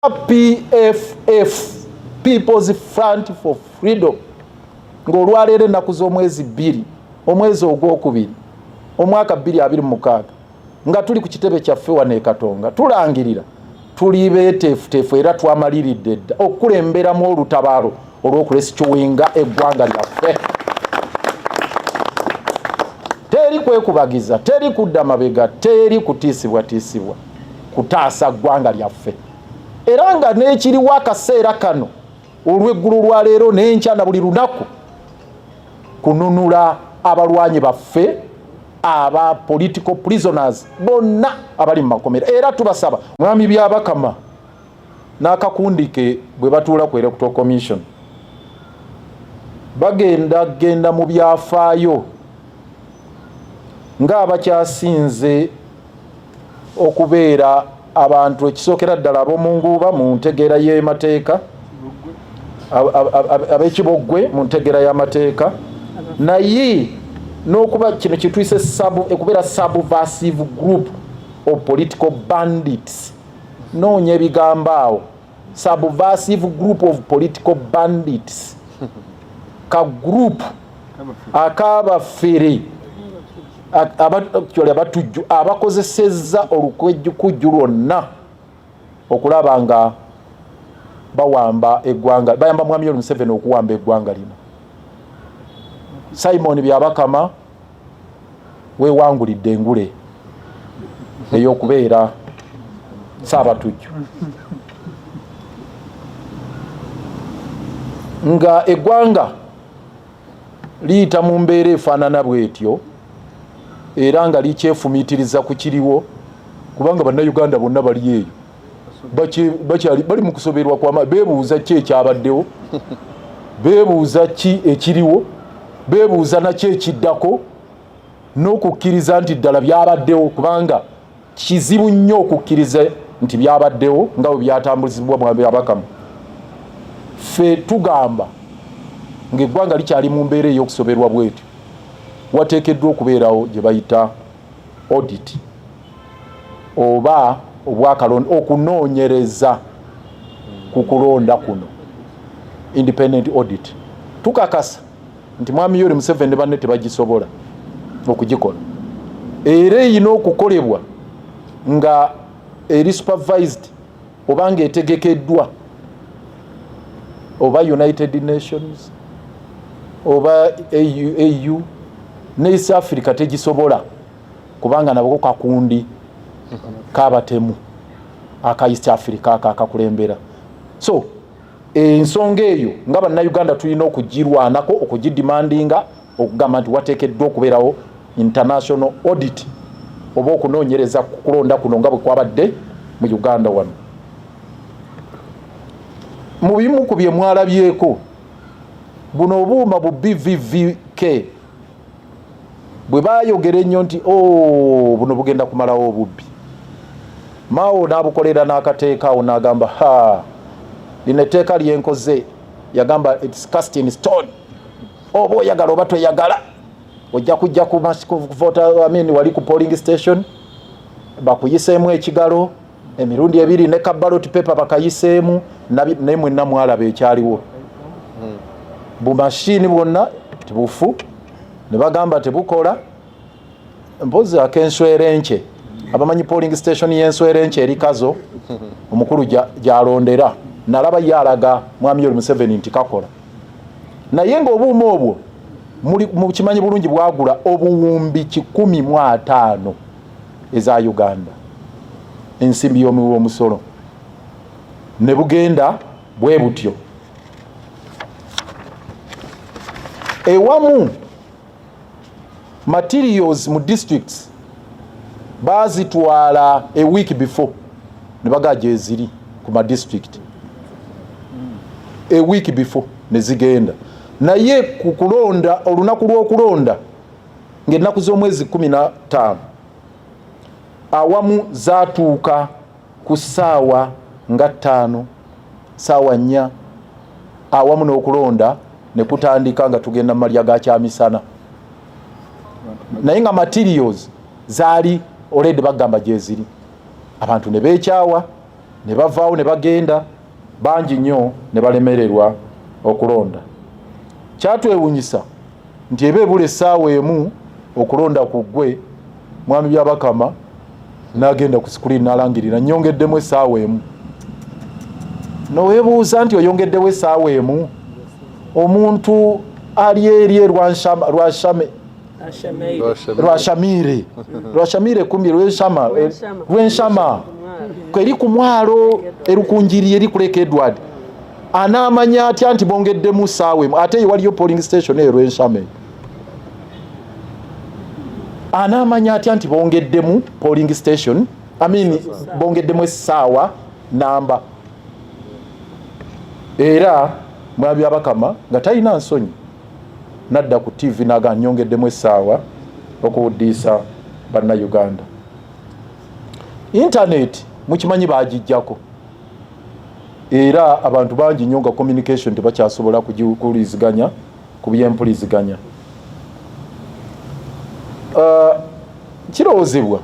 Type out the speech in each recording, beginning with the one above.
PFF, People's Front for Freedom, ng'olwaleero ennaku z'omwezi 2, omwezi ogwokubiri, omwaka 2026, nga tuli ku kitebe kyaffe wano e Katonga, tulangirira tuli beeteefuteefu era twamaliridde dda okukulemberamu olutabaalo olw'okurescuinga eggwanga lyaffe. Teri kwekubagiza, teri kudda mabega, teri kutiisibwatiisibwa kutaasa ggwanga lyaffe. Era nga n'ekiriwo akaseera kano olw'eggulu lwa leero n'enkya na buli lunaku, kununula abalwanyi baffe aba political prisoners bonna abali mu makomera. Era tubasaba, Mwami Byabakama n'akakundi ke bwe batuula ku Electoral Commission, bagenda genda mu byafaayo ng'abakyasinze okubeera abantu ekisookera ddala ab'omunguuba mu ntegeera y'emateeka, ab'ekiboggwe mu ntegeera y'amateeka, naye n'okuba kino kitwise okubeera subversive group of political bandits. Noonya ebigambo awo, subversive group of political bandits, ka group akabafere, actually abatujju abakozesezza olukwejjukujju lwonna okulaba nga bawamba eggwanga, bayamba Mwami Yoweri Museveni okuwamba eggwanga lino. Simon Byabakama, wewangulidde engule ey'okubeera Saabatujju. Nga eggwanga liyita mu mbeera efaanana bwetyo, era nga likyefumiitiriza ku kiriwo, kubanga Bannayuganda bonna bali eyo bakyali bali mu kusoberwa kwama, beebuuza ki ekyabaddewo, beebuuza ki ekiriwo, beebuuza naki ekiddako, n'okukkiriza nti ddala byabaddewo, kubanga kizibu nnyo okukkiriza nti byabaddewo nga bwe byatambuzibwa Byabakama. Ffe tugamba ng'eggwanga likyali mu mbeera ey'okusoberwa bwetyo, wateekeddwa okubeerawo gye bayita audit oba obwakalonda, okunoonyereza ku kulonda kuno, independent audit. Tukakasa nti Mwami Yoweri Museveni ne banne tebagisobola okugikola, era erina okukolebwa nga eri supervised oba ng'etegekeddwa oba United Nations oba AU, ne East Africa tegisobola, kubanga nabo kakundi kabatemu aka East Africa aka akakulembera. So ensonga eyo nga Bannayuganda tulina okugirwanako, okugidemandinga, okugamba nti wateekeddwa okubeerawo international audit oba okunoonyereza ku kulonda kuno nga bwe kwabadde mu Uganda wano. Mu bimu ku bye mwalabyeko, buno obuuma bu BVVK bwe baayogera ennyo nti, "Oh, buno bugenda kumalawo obubbi." Maawo n'abukolera n'akateeka awo n'agamba, "Ha, lino etteeka lyenkoze," yagamba, "it's cast in stone, oba oyagala oba toyagala, ojja kujja ku voter, I mean, wali ku polling station bakuyiseemu ekigalo emirundi ebiri ne ka ballot paper bakayiseemu." Naye mwenna mwalaba ekyaliwo, bumashini bwonna tibufu, ne bagamba tebukola. Mpozi ak'enswerenkye, abamanyi polling station y'enswerenkye eri Kazo, omukulu gyalondera, nalaba ye alaga Mwami Yoweri Museveni nti kakola, naye ng'obuuma obwo mukimanyi bulungi bwagula obuwumbi 150 eza Uganda, ensimbi y'omuwi w'omusolo, ne bugenda bwe butyo. Ewamu materials mu districts bazitwala a week before, ne bagaa gyeziri ku ma district a week before ne zigenda, naye ku kulonda, olunaku lw'okulonda ng'ennaku z'omwezi 15, awamu zatuuka ku ssaawa nga 5, ssaawa 4, awamu n'okulonda ne kutandika nga tugenda mu malya ga kyamisana, naye nga materials zaali already bagamba gyeziri. Abantu ne beekyawa. Ne bavaawo ne bagenda bangi nnyo ne balemererwa okulonda. Kyatwewunyisa nti eba ebula essaawa emu okulonda ku ggwe, Mwami Byabakama n'agenda ku screen n'alangirira, "Nyongeddemu essaawa emu." Noweebuuza nti oyongeddewo essaawa emu, omuntu ali eri Rwashame, Rwashamire, Rwashamire kumi, Rwenshama, Rwenshama eri ku mwalo erukunjiri eri kuleka Edward, anaamanya atya nti bongeddemu saawa emu, ate waliyo polling station eyo Rwenshama? Anaamanya atya nti bongeddemu polling station, I mean, bongeddemu essaawa namba? Era Mwami Byabakama nga talina nsonyi nadda ku TV naga, "Nyongeddemu essaawa," okuwuddiisa Bannayuganda. Internet mukimanyi bagijjako, era abantu bangi nnyo nga communication tebakyasobola kuwuliziganya ku byempuliziganya. Kirowoozebwa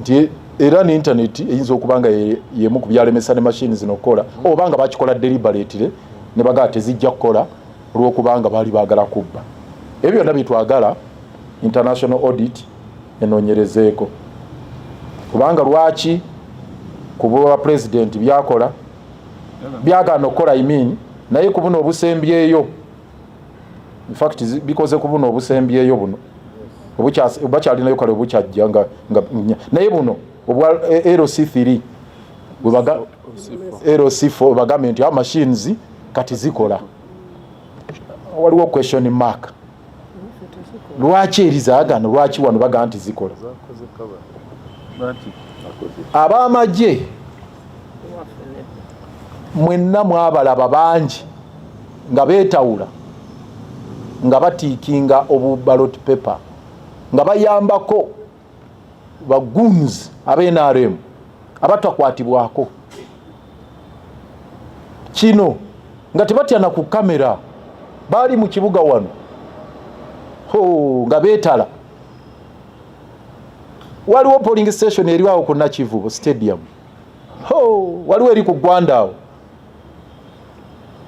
nti era ne internet eyinza okuba nga yemu ku byalemesa ne mashini zino okukola, oba nga bakikola deliberately ne bagaa tezijja kukola olwokubanga baali baagala kubba. Ebyo byonna byetwagala international audit enoonyerezeeko, kubanga lwaki ku bwa president byakola byagaana okukola? I mean, naye ku buno obusembyeyo, infact bikoze ku buno obusembyeyo buno bakyalinayo kale obukyajja nga naye buno obwa LC3 bwebaga LC4 bagambye nti machines kati zikola. Waliwo question mark, lwaki eri zaagaana, lwaki wano bagaa nti zikola? Ab'amagye mwenna mwabalaba bangi nga beetawula nga batiikinga obu ballot paper nga bayambako ba goons ab'NRM abatakwatibwako kino, nga tebatya na ku kamera. Baali mu kibuga wano ho nga beetala. Waliwo polling station eri awo ku Nakivubo Stadium ho, waliwo eri ku Gwanda awo,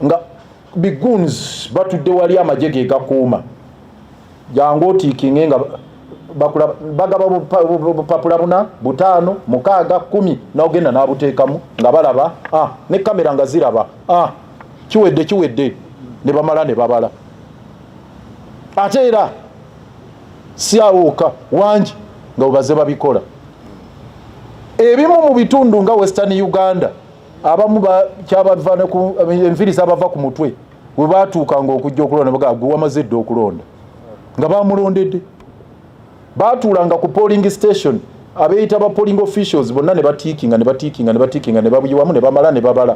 nga bi goons batudde wali, amagye ge gakuuma. Jangu otiikinge nga bagaba bupapula buna, butaano, mukaaga, 10, nogenda n'abuteekamu nga balaba, ah, ne kamera nga ziraba, ah, kiwedde, kiwedde, ne bamala ne babala. Ate era si awooka wangi nga bwebaze babikola. Ebimu mu bitundu nga Western Uganda, abamu kyabava enviiri zabava ku mutwe bwe batuukanga okujja okulonda, bagaa, "Gwe wamaze dda okulonda," nga bamulondedde. Batuulanga ku polling station abeeyita ba polling officials bonna ne batiikinga, ne batiikinga, ne batiikinga, ne babuyiwamu, ne bamala ne babala.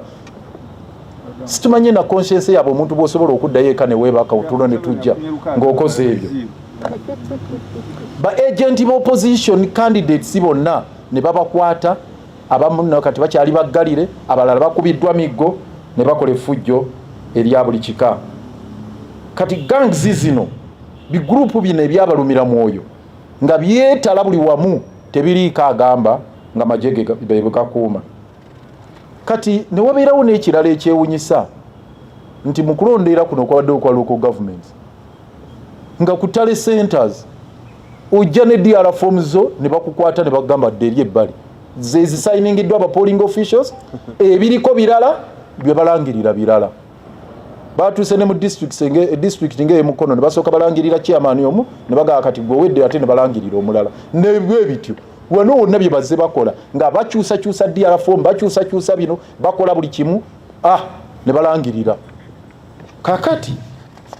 Situmanye na conscience yaabwe, omuntu bw'osobola okuddayo eka ne weebaka otulo ne tujja ng'okoze ebyo. Ba agent ba opposition candidates bonna ne babakwata, abamu kati bakyali baggalire, abalala bakubiddwa miggo ne bakola effujjo erya buli kika. Kati gangs zino, bigurupu bino ebyabalumira mwoyo nga byetala buli wamu, tebiriiko agamba nga magye gakuuma. Kati ne wabeerawo n'ekirala ekyewunyisa nti mu kulondeera kuno okwabaddewo kwa local government, nga ku tally centers ojja ne DR forms zo ne bakukwata ne bagamba, "Dde eri ebbali." Ze zisayiningiddwa aba polling officials, ebiriko birala, bye balangirira birala. Batuuse ne mu district ng'eyemukono ne basooka balangirira chairman omu, ne bagamba, "Kati gwe owedde," ate ne balangirira omulala. Nebwe bityo wano wonna bye bazze bakola nga bakyusakyusa DR form, bakyusakyusa bino, bakola buli kimu, ah, ne balangirira. Kakati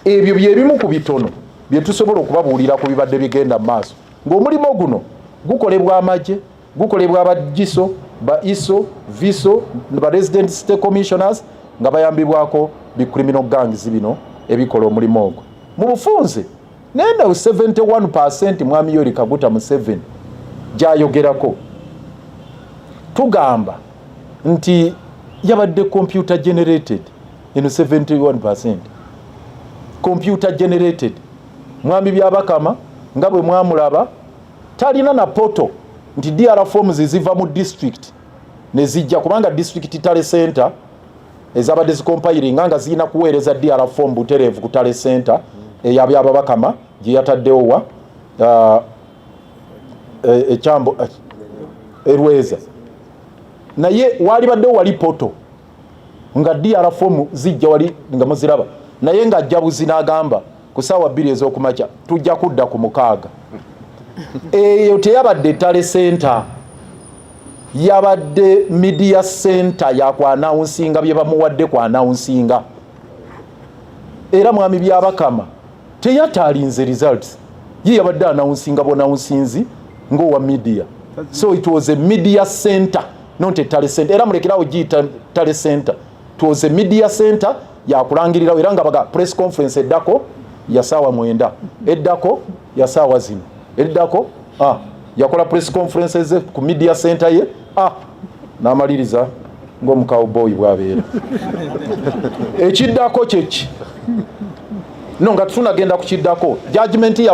ebyo byebimu ku bitono bye tusobola okubabuulira ku bibadde bigenda mu maaso, ng'omulimu guno gukolebwa amagye, gukolebwa abagiso, ba ISO, VISO, ba resident state commissioners, nga bayambibwako bi criminal gangs bino ebikola omulimu ogwo mu bufunze. Naye no 71% Mwami Yoweri Kaguta Museveni gyayogerako, tugamba nti yabadde computer generated. Eno 71% computer generated. Mwami Byabakama nga bwe mwamulaba talina na portal nti DR forms ziva mu district. Nezijja kubanga district tally center ezabadde zicompilinga nga zirina kuweereza DR form butereevu ku tally center eya Byabakama gye yataddewo wa ekyambo erweza. Naye wali baddewo wali poto nga DR form zijja wali nga muziraba, naye ng'ajja buzi n'agamba ku ssaawa 2 ez'okumakya tujja kudda ku 6. Eyo teyabadde tally center, yabadde media center yakuannouncinga bye bamuwadde ku announcinga. Era mwami Byabakama teyatalinze results, ye yabadde announcinga buannouncinzi ng'owa media. So it was a media center, not a tally center. Era mulekerawo giyita tally center. It was a media center yakulangirirawo, era nga baga press conference eddako ya saawa 9, eddako ya saawa zino, eddako. Ah, yakola press conferences ku media center ye. Ah, n'amaliriza ng'omukawboy bw'abeera. Ekiddako kyeki? No, nga tunagenda ku kiddako, judgment.